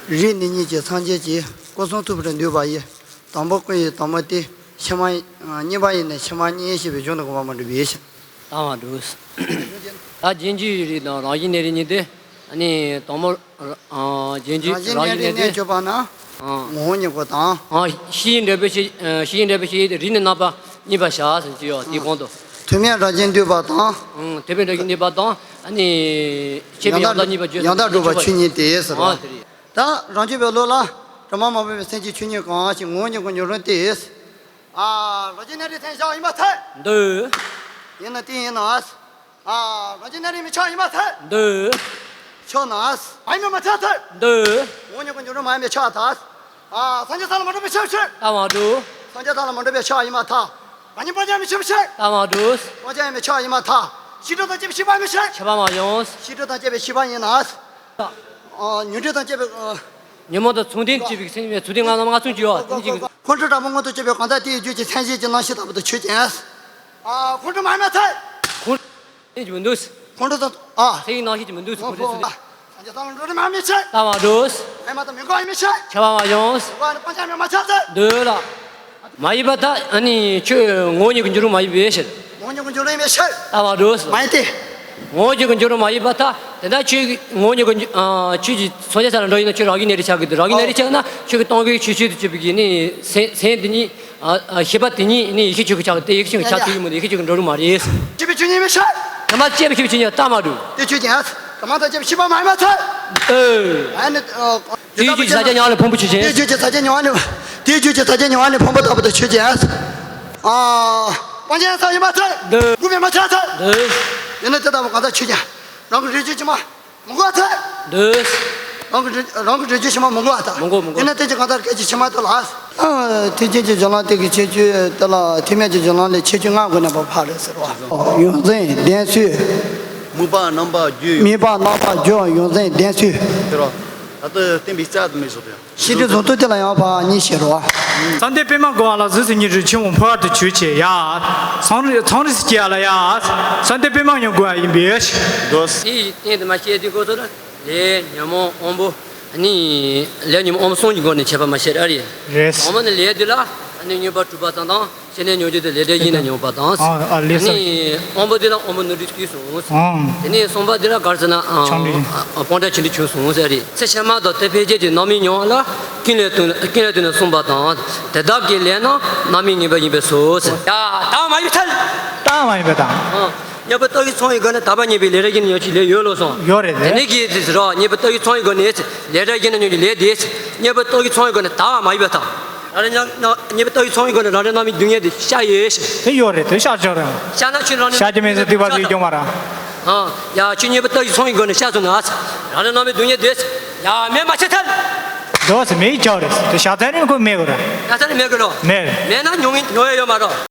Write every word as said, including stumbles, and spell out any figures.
རིགས་ནི་གཉིས་ཀྱི་སངས་རྒྱས་ཀྱིས། སྐུ་གསུང་ཐུགས་སུ་འདུས་པ་ཡི། དང་པོ་སྐུ་ཡི་དང་པོ་སྟེ། ཕྱི་མ་གཉིས་པ་ཡི་ནི་ཕྱི་མ་གཉིས་ཞེས་པའི་གཞུང་དུ་གོ་བ་མ་འགྲུབ་པས། ལྟ་བ་འདུག་ད་རྗེས་འཇུག་རིགས་དང་རང་བཞིན་གནས་རིགས་གཉིས་ཏེ། ཨ་ནི་དང་པོ་རང་བཞིན་གྱི་རང་བཞིན་གནས་རིགས་གནས་གྱུར་པ་ན། ངོ་བོ་ཉིད་སྐུ་དང་། ཕྱིའི་འབྲས་བུ་ཕྱི་ཕྱིའི་འབྲས་བུ་ཕྱི་ཡི་རིགས་ནི་རྣམ་པ་གཉིས་པར་བྱ་ཟེར་གྱི་ཡོད་དེ་གོང་དུ། ཐོགས་མེད་རང་བཞིན་འདུས་པ་དང་། ཐོགས་པའི་རང་བཞིན་འདུས་པ་དང་། ཨ་ནི་ཤེས་པའི་ཡང་དག་གཉིས་པ་བརྗོད་ཡང་དག་སྒྲུབ་པ་ཆོས་ཉིད་དེ་ཟེར་བ། དེ་རེད། ད་རང་རྒྱུད་པའི་བློ་ལ། དྲི་མ་མ་བུ་པའི་སེམས་ཀྱི་ཆོས་ཉིད་གང་ཞིག་ངོ་བོ་ཉིད་སྐུ་འགྱུར་རུང་སྟེ། ཨ་རང་བཞིན་གནས་རིགས་ཐལ་བྱ་ཡིན་པར་ཐལ། འདོད། ཡིན་ན་དེ་ཡིན་ན། ཨ་རང་བཞིན་གནས་རིགས་མི་ཆགས་ཡིན་པར་ཐལ། འདོད། ཆགས་ན། མ་ཡིན་པར་མ་ཐལ་ཐལ། འདོད། ངོ་བོ་ཉིད་སྐུ་འགྱུར་རུང་མ་ཡིན་པས་ཆགས་ཐལ། ཨ་སངས་རྒྱས་ས་ལ་མ་གྲུབ་པས་ཆགས་ཕྱིར། ལྟ་བ་འགྲུབ། སངས་རྒྱས་ས་ལ་མ་གྲུབ་པས་ཆགས་ཡིན་པར་ཐལ། རང་ཉིད་སྤང་བྱ་མི་ཆགས་ཕྱིར། ལྟ་བ་འགྲུབ། སྤང་བྱ་ཡང་མི་ཆགས་ཡིན་པར་ཐལ། ཤེས་སྒྲིབ་དང་བཅས་པའི་ཤེས་པ་མི་ཤེས། ཤེས་པ་མ་ཡོང་། ཤེས་སྒྲིབ་དང་བཅས་པའི་ཤེས་པ་ཡིན་ན། ཨ་ཉོན་སྒྲིབ་དང་བཅས་པའི་ཨ། ཉོན་མོངས་དང་མཚུངས་ལྡན་བཅས་པའི་སེམས་མཚུངས་ལྡན་ལྔ་དང་ལྔ་མཚུངས་ཀྱི་ཡོད་དེ་ཉིད་ཀྱི། ཁོང་ཁྲོ་དྲག་པོ་མངོན་དུ་བྱེད་པའི་གང་ཟག་དེའི་རྒྱུད་ཀྱི་མཚན་གཞི་གྱི་རྣམ་ཤེས་ལྟ་བུ་དང་ཆོས་ཅན། ཨ་ཁོང་ཁྲོ་མ་ཡིན་པར་ཐལ། ཁོང་ཁྲོ་ཡིན་གྱི་མི་འདུག་ཁོང་ཁྲོ་དང་ཨ། སེམས་ཀྱི་རྣམ་ཤེས་ཀྱི་མི་འདུག་ཁོང་ཁྲོ་སེམས། སངས་རྒྱས་ས་ལ་འགྲོ་རིགས་མ་མི་ཆགས། ལྟ་བ་འགྲོ། མ་ཡིན་པར་ཐལ། མི་འགོག་ཡང་མི་ཆགས། ཁྱབ་པ་མ་ཡོང་། མི་འགོག་ནི་སྤང་བྱ་མི་མ་ཆགས་ཚེ། འདོད་ལ། མ་ཡིན་པར་ཐལ། ཨ་ནི་ཁྱོད་ངོ་བོ་ཉིད་ཀྱི་འགྱུར་རུང་མ་ཡིན་པའི་ཕྱིར། ངོ་བོ་ཉིད་ཀྱི་འགྱུར་རུང་མེད་ཕྱིར། ལྟ་བ་འགྲོ། མ་ཡིན་ཏེ། ངོ་བོ་ཉིད་ཀྱི་འགྱུར་རུང་མ་ཡིན་པར་ཐལ། དེ་ལྟར་ཁྱོད་ཀྱི་ངོ་བོ་ཉིད་ཀྱི་འགྱུར་ཨ་ཁྱོད་ཀྱི་སངས་རྒྱས་ས་ལ་འགྲོ་ཡིན་ན་ཁྱོད་རང་བཞིན་གནས་རིགས་ཆགས་ཀྱི་འདུག་རང་བཞིན་གནས་རིགས་ཆགས་ན་ཁྱོད་ཀྱི་སྟོང་གི་ཆོས་ཅན་དུ་གྱུར་པའི་གི་ནི་སེམས་སེམས་དེ་ཉིད་ཨ་ཨ་ཤེས་པ་དེ་ཉིད་ནི་ཡེ་ཤེས་ཆོས་ཀྱི་ཆགས་ཏེ་ཡེ་ཤེས་ཆོས་ཀྱི་ཆགས་ཐུབ་ཀྱི་མི་འདུག་ཡེ་ཤེས་ཆོས་ཀྱི་འགྲོ་རུང་མ་རེད། ཤེས་པའི་ཆོས་ཉིད་མེད་ཕྱིར། དེ་མ་སྐྱེས་པའི་ཤེས་པའི་ཆོས་ཉིད་ལྟ་མ་འགྲུབ། དེ་ཆོས་ཅན། དེ་མ་ཐག་སྐྱེས་པའི་ཤེས་པ་མ་ཡིན་པར་ཐལ། ཨོ། ཨ་ནི་ཨ། དེའི་རྒྱུད་ཀྱི་ས་སྐྱ་མྱ་ངན་ལས་ཕུང་པོ་ཆོས་ཅན། དེའི་རྒྱུད་ཀྱི་ས་སྐྱ་མྱ་ངན་ལས། དེའི་རྒྱུད་ཀྱི་ས་སྐྱ་མྱ་ངན་ལས་ཕུང་པོ་ལྟ་བུ་དང་ཆོས་ཅན། ཨ། སྤང་བྱ་ཡང་ས་ཡིན་པར་ཐལ། འདོད། འགོག་པས་མ་ཆགས་ཐལ། འདོད། ཡིན་ན་དེ་ལྟ་བུ་གང་ཟག་ཆོས་ཅན། རང་གི་རིགས་རྒྱུད་ཕྱི་མ་མི་འགོག་ཐལ། འདོད། རང་གི་རིགས་རང་གི་རིགས་རྒྱུད་ཕྱི་མ་མི་འགོག་ཐལ། མི་འགོག་མི་འགོག་ཡིན་ན་དེ་ཀྱང་གང་ཟག་སྐད་ཅིག་ཕྱི་མ་དེ་ལ། ཨ། ཐེག་ཆེན་གྱི་གཞུང་ལམ་དེ་གི་ཁྱད་ཆོས་དེ་ལ་ཐེག་དམན་གྱི་གཞུང་ལམ་ལས་ཁྱད་ཆོས་ལྔ་དགོས་ན་བ་ཕར་རེད་ཟེར་བ། ཡོངས་འཛིན་བདེན་འཚོལ། དམིགས་པ་རྣམ་པ་བརྗོད། དམིགས་པ་རྣམ་པ་བརྗོད་ཡོངས་འཛིན་བདེན་འཚོལ། ཟེར་བ། ད་ལྟ་བསྟན་པའི་རྩ་དུ་མེད་བཟོ་དོན། ཤེས་སྒྲིབ་གཟུང་རྟོག་དེ་ལ་ཡང་ཕར་གཉིས་བཤད་རོ། བསམ་གཏན་པད་མ་གོ་བ་ལ་གཟུགས་སུ་ཉེ་རུ་ཆེན་པོ་འཕོ་བ་དུ་ཆོས་ཅན་ཡ། ཚངས་རིས་ཚངས་རིས་སུ་སྐྱེ་བ་ལ་ཡ། བསམ་གཏན་པད་མ་ཉམས་དགོས་པ་ཡིན་པས། དེའི་སྟེང་དུ་མ་བཤད་དུས་སྐོར་ཚོ་ལ་ལས་ཉོན་མོངས་དབང་པོ། ཨ་ནི་ལས་ཉོན་མོངས་དབང་པོ་གསུམ་གྱི་སྒོ་ནས་ཁྱད་པར་མ་བཤད་ར་རེད། རེད། དང་པོ་ནི་ལས་འདི་ལ་ཨ་ནི་ཉོན་པ་གྲུབ་པ་ཙམ་དང་། ཤེས་ནས་ཉོན་རྒྱུ་དེ་ལས་འབྲས་ཡིན་ན་ཉོན་པ་དང་། ཨ་ཨ་ལས་ཨ་ནི་དབང་པོ་འདི་ལ་དབང་པོ་ནོར་འཁྲུལ་སྐྱེས་སོང་། ཨང་། དེ་ནས་གསུམ་པ་འདི་ལ་ག་རེ་ཟེར་ན་ཨང་། ཆང་འདྲི། ཨ་སྤང་བྱ་ཆེན་པོ་བྱུང་སོང་ཟེར་རེད། ཚེ་ཕྱི་མ་དང་དེ་ཕན་ཆད་ཀྱི་རྣམ་སྨིན་མྱོང་བ་ལ་ཀུན་ལས་བཏུས་ཀུན་ལས་བཏུས་ནས་གསུངས་པ་དང་། དེ་དག་གི་ལས་རྣམས་རྣམ་སྨིན་ངེས་པ་ཡིན་པས་སོ་ཟེར། ཡ་ད་མ་ཡིན་ཐལ། ད་མ་ཡིན་པ་དང་། ཨང་། ཉེས་པ་རྟོག་གེའི་ཚོགས་ཀྱི་སྒོ་ནས་དག་པ་ཉེས་པའི་ལས་རབ་བརྒྱན་ནས་ཉོན་ཅིག་ལས་ཡོད་ལོ་སོང་། ཡོད་རེད་དེ། དེ་ནས་ཀྱི་དེ་ཟེར་རོ། ཉེས་པ་རྟོག་གེའི་ཚོགས་ཀྱི་སྒོ་ནས་ལས་རབ་བརྒྱན་ནས་ཉོན་ཅིག་ལས་དེ། ཉེས་པ་རྟོག་གེའི་ཚོགས་ཀྱི་སྒོ་ནས་དག་པ་མ་ཡིན་པ་དང་། རང་རེ་ཉ་ཉ་ཉེས་པ་རྟོག་གེའི་ཚོགས་ཀྱི་སྒོ་ནས་རང་རེ་རྣམ་སྨིན་སྡུག་བསྔལ་དེ་བཤགས་ཡོད་ཞེས། དེ་ཡོད་རེད་དེ་བཤགས་ཆོག་རེད། བཤགས་ན་ཆོས་རང་རེ་བཤགས་ཀྱི་མེད་ཟེར་དུས་བ་ཟེར་སྐྱོང་བ་ར། ཨང་། ཡ་ཁྱོད་ཉེས་པ་རྟོག་གེའི་ཚོགས་ཀྱི་སྒོ་ནས་བཤགས་སོང་ན། རང་རེ་རྣམ་སྨིན་སྡུག་བསྔལ་དེ། ཡ་མེད་མ་བྱེད་ཐལ། འགྲོ་ཟེར་མེད་ཀྱང་རེད་དེ་བཤགས་ཚར་རིང་ཁོ་མེད་གོ་ར། བཤགས་ཚར་རིང་མེད་གོ་ལོ། མེད། མེད་ན་མྱོང་མྱོང་ཡ་ཡོད་མ་རོ།